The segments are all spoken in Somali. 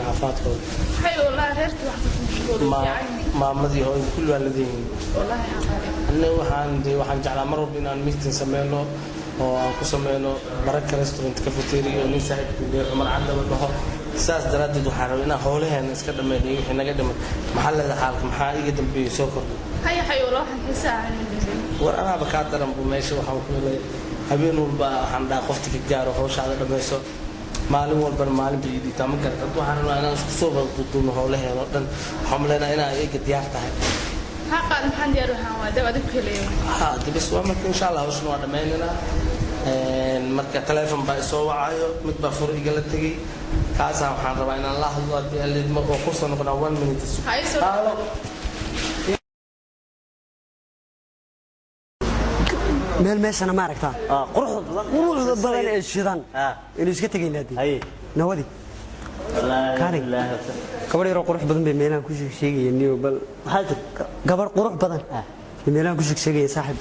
Caafimaadkooda? Hay, wallaahi reerkii wax ku mashquulay. Maamadii, hooyada, kulli waa ladiyihiin. Wallaahi xaqaale. Anna waxaan dee waxaan jeclaa mar walba inaan meeting sameyno oo aan ku sameyno Baraka Restaurant Cafeteria oo nin saaxiibkii leeyahay, Cumar Cadaba dhaho. Saas daraaddeed waxaan rabay inaan howlaheena iska dhameyno iyo wixii naga dhiman. Maxaa leedahay? Xaalka maxaa iga dambeeyey soo kordhay? Hay hay, wallaahi waxaan xiisaa. War anaaba kaa daran bu. Meesha waxaan ku helay habeen walba waxaan dhahaa qofta ka gaaro hawshaada dhammayso. Maalin walbana maalin bay ii dhiitaa, ma garata? Hadda waxaan rabnaa inaan isku soo duuduubno howlaheena oo dhan. Waxaan maleynayaa inaa iyaga diyaar tahay. Maxaa qaad, maxaan diyaar waxaan waa dab adig ku helayo. Ha de, bas waa marka insha Allah hawshan waa dhammaynaynaa. Marka taleefon baa isoo wacayo, mid baa fur igala tegey, kaasaa waxaan rabaa inaan la hadlo haddii alidmo oo kusoo noqonaa. One minute. Ha ii soo- Halo. Meel meeshana ma aragtaa? Quruxda badan. Quruxda badan ee shidan. Inuu iska tegaynaa dee. Haye. Nawadi. Wallaahi. Kaalay. Billaahi. Gabadh yaroo qurux badan bay meelahan ku sheeg sheegayeen niyo bal. Maxaa tir? Gabadh qurux badan bay meelahan ku sheeg sheegayeen, saaxib.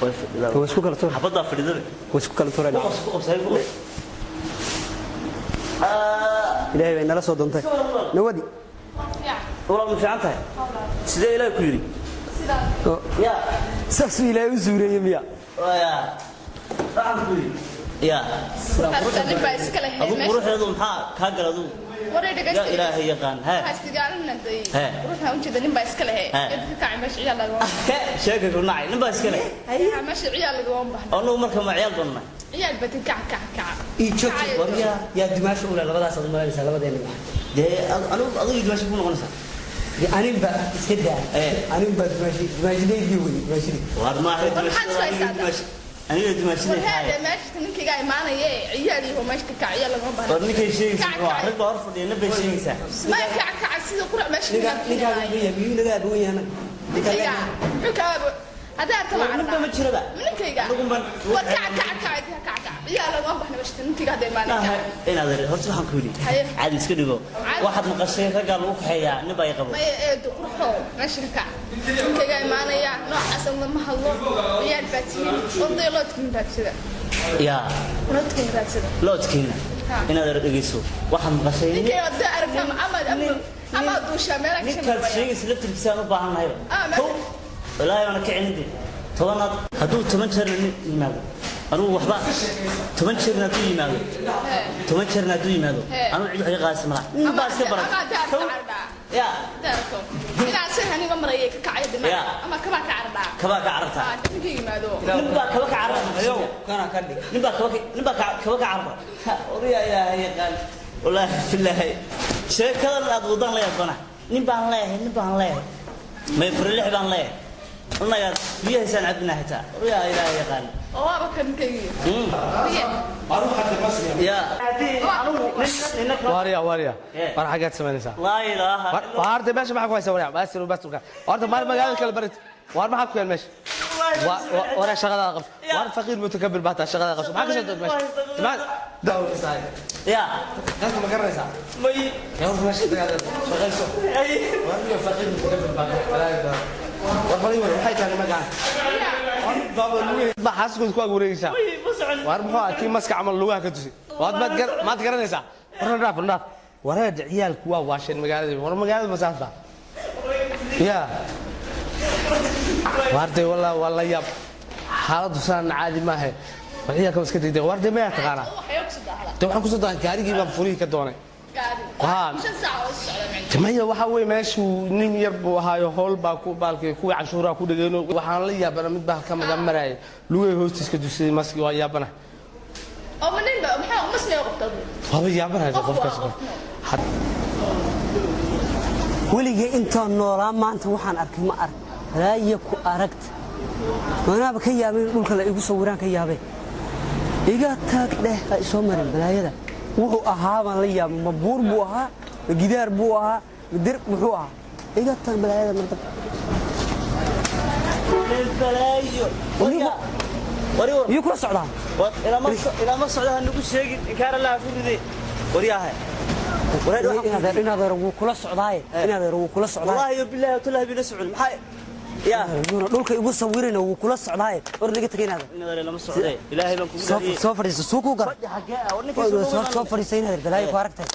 Way fadhidaa. Waa isku kala tuur. Xabaddaa fadhidada. Waa isku kala tuurayna. Ku qabso, ku qabso, hay, ku qabso. Ilaahay bay nala soo doontay, nawadi. Walaal, ma fiican tahay? Sidee Ilaahay ku yidhi? Oo, yaa saasuu Ilaahay u suureeyey miya? Yaa, waxaan ku yidhi yaa. Nin baa iska lahayd adigu meesha. Quruxdeedu maxaa kaa gala adigu? Waray. Yaa. Dhegaysta. Ilaahay yaqaan hee. Waxaa istigaalina day. He. Ruuxa ujeeda nin baa iska lahayd. He. Dadka kacay meesha ciyaal lagama. Sheeka ku nacay, nin baa iska leh. Meesha ciyaal lagama baxna. Annagu marka ma ciyaal doonnay? Ciyaal batin, kac kac kac. Ii joogti war, yaa dimaasho ula labadaas aad malaynaysaa labadeena maxaa? Dee anigu adigu dimaasho ku noqonaysaa. Dee anin baa iska daa. Anin baa dimaashi dimaashidaydii wey dimaashidii. War maaha. War maxaad isku haysaa? Aniga dimaashidey. War heede, meesha ninkayga imaanaye, ciyaal iyo meesha ka kac, ciyaal lagama baxna. War ninkay sheegaysa Kac, waa kac. rag baa hor fadhiya, nin bay sheegaysaa. Ma kac kac sida qurac meesha. Ninkaa ninkaa wuxuu yahay miyuu naga abuwan yahay anaga? Ninkayga muxuu kaa haddaa arta War ninba ma jiraba. Ninkayga. Anigu ban- War kac kac kac kac kac, ciyaal lagama baxna meesha, ninkayga hadda imaanaya. Inaad horta waxaan ku yidhi Haye. Caadi iska dhigo. Caadi. Waxaad maqashay raggaa lagu kaxeeyaa, nin baa i qabo. Maya eedo qurxo, meesha ka kac, ninkayga imaanaya. Noocaas lama hadlo, ciyaal baa tihiin, orday loodkiin raadsada. Yaa. Loodkiin raadsada. Loodkiina. Ha. Inaad dhegeyso, waxaad maqashay nin- Ninkayga haddaa aragtaa ama ama ama duushaa meelaha ka ninkaad shamaya. Sheegaysa laftirkiisa aan u baahan nahayba. Kow. Wallaahi waana kicinin dee. Tobanaad hadduu 10 jeerna nin yimaado, anigu waxba 10 jeerna hadduu yimaado, 10 jeerna hadduu yimaado, anigu cid wax iga qaadaysa malaha. Nin baa iska baran. Ama haddaa Kow. aragta cardhaa. Yaa. Haddaa aragto inaa si haniga marayay ka kacaya Ya. dimaa ama kabaa ka cardhaa. Kabaa ka carartaa. Ninka yimaado. Nin baa kaba ka carara. Ayow kana ka dhig. Nin baa kaba nin baa kaba ka carara. Odayaa Ilaahay yaqaan, wallaahi bilaahi sheekadan aad wadaan la yaabana. Nin baan leeyahay, nin baan leeyahay, may furlix baan leeyahay, annagaa biyahaysaan cabinaa xitaa. Odayaa Ilaahay yaqaan. Oo waaba kan ninkayga. Yaa anigu nin nina. Waarya, waarya. War xaggaad samaynaysaa? Laa ilaaha. War horta meesha maxaa ku haysaa? Warya, baasir baasir. Horta maar magaalada kala barit. War maxaa ku yaal meesha? War shaqadaada qabso. War faqiir mutakabir baa taa, shaqadaada qabso. Maxaa ka soo dood meesha? Maxaa daawaysaa? Yaa. Dadka ma garanaysaa? May. Yaa horta meesha tagaada shaqayso. War iyo faqiir mutakabir baa taa. War bali, war waxay tahay magacaan baa xaaskooda ku ag wareegaysaa. War muxuu ahaa kii maska camal lugaha ka tusi? Waad maad gar maad garanaysaa? War dhaaf, dhaaf. Wareed ciyaalku waa waasheen magaalada. War magaalada masaafta ya waartay, wallah waa la yaab, xaaladdu saan caadi maahe. War ciyaalka waa iska degdeg. War dee mayaa taqaanaa? Waxay ku soo daahdaa. Dee waxaan kusoo dahay gaarigii baan furihii ka doonay. Gaari. Haa. 5 saac oo socda macna. Maya, waxa weeye meeshuu nin yar buu ahaayo, howl baa ku baalkay, kuwii canshuuraha ku dhegeyno. Waxaan la yaabana mid baa ka maga marayay lugay hoostiis ka dusay maski. Waa yaabana. Oo ma nin ba maxaa masnay qabtaa? Waaba yaabanaya. Qof waa qofkaas qof. Weligay intaan noolaa maanta waxaan arkay ma arag raaya ku aragta. Wanaaba ka yaabay in dhulka la igu sawiraan, ka yaabay. Iga taag dheh, ha isoo marin balaayada. Wuxuu ahaa baan la yaabay, ma buur buu ahaa, ma gidaar buu ahaa, ma dir muxuu ahaa? Iga taag balaayada marda. Balaayo. Wari war. Miyuu kula socdaa? War ilama socda, ha nagu sheegin, inkaar Allah ku riday. Waryaahay. Inaad wuu kula socdaaye, inaad wuu kula socdaaye. Wallaahi billahi tallahi bina socon maxay yaa. Yuuna dhulka igu sawirina, wuu kula socdaaye. War naga tagay inaad. Inaad lama socday, Ilaahay baan kugu soo dhaariyay. Soo fadhiiso, suu ku gar. Fadhi xagee ah? War ninkii soo soo fadhiisa inaad, balaayo ku aragtay.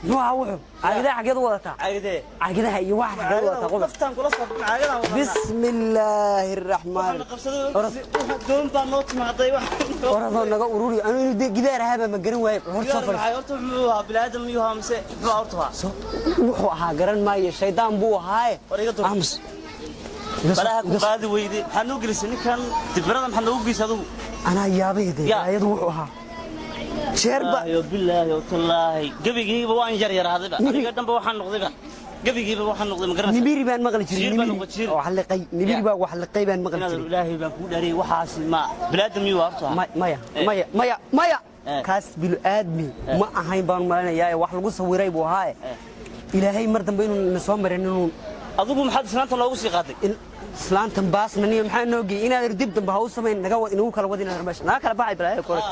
Muxuu ahaa wuxuu? Caagadaha xageed u wadataa? Caagidee? Caagadaha iyo waxa xageed u wadataa qodob? Naftaan kula soo caagadan wadanaa. Bismi illaahi raxmaan. Waxaan qabsaday doon baa noo timaaday wax. Oradoo naga ururi, anu inuu dee gidaar ahaaba ma garan waaye. Hor soo fadhiis. Maxay horta muxuu ahaa? Bini'aadam miyuu ahaa mise muxuu horta ahaa? Wuxuu ahaa garan maayo, shaydaan buu ahaaye. War iga dur. Aamus. Iga soo- Balaha ku iga soo- qaadi weyday. Maxaa noo gelisay ninkan dibirada? Maxaa noogu geysay adigu? Anaa yaabayde. Ya. Ayadu wuxuu ahaa jeerba. Yo bilaahi oo tallaahi, gebigiiba waan yar yaraadayba. Aniga dhanba waxaan noqdayba, gebigiiba waxaan noqday, ma garanaysaa? Nibiri baan maqli jiray. Jiir baan Nibiri. noqon jiir. Wax liqay nibiri. Ya. Baa wax liqay baan maqli Inaad jiray. Ilaahay baan kuu dhaariyay, waxaasi ma bini'aadam miyuu horta ahaa? Maya. Eh. Maya, maya, maya. Eh. Kaas bilo aadmi ma ahayn baan malinayaa, wax lagu sawiray buu ahaaye. Ilaahay mar dambe inuu na soo marin inuu. Adigu maxaad islaanta noogu sii qaaday? Islaantan baasna niyo maxaa noo geeyey? Inaad dib dambe ha u samayn, naga wad, inagu kala wad, inaad meesha naga kala baxay balaayo kore.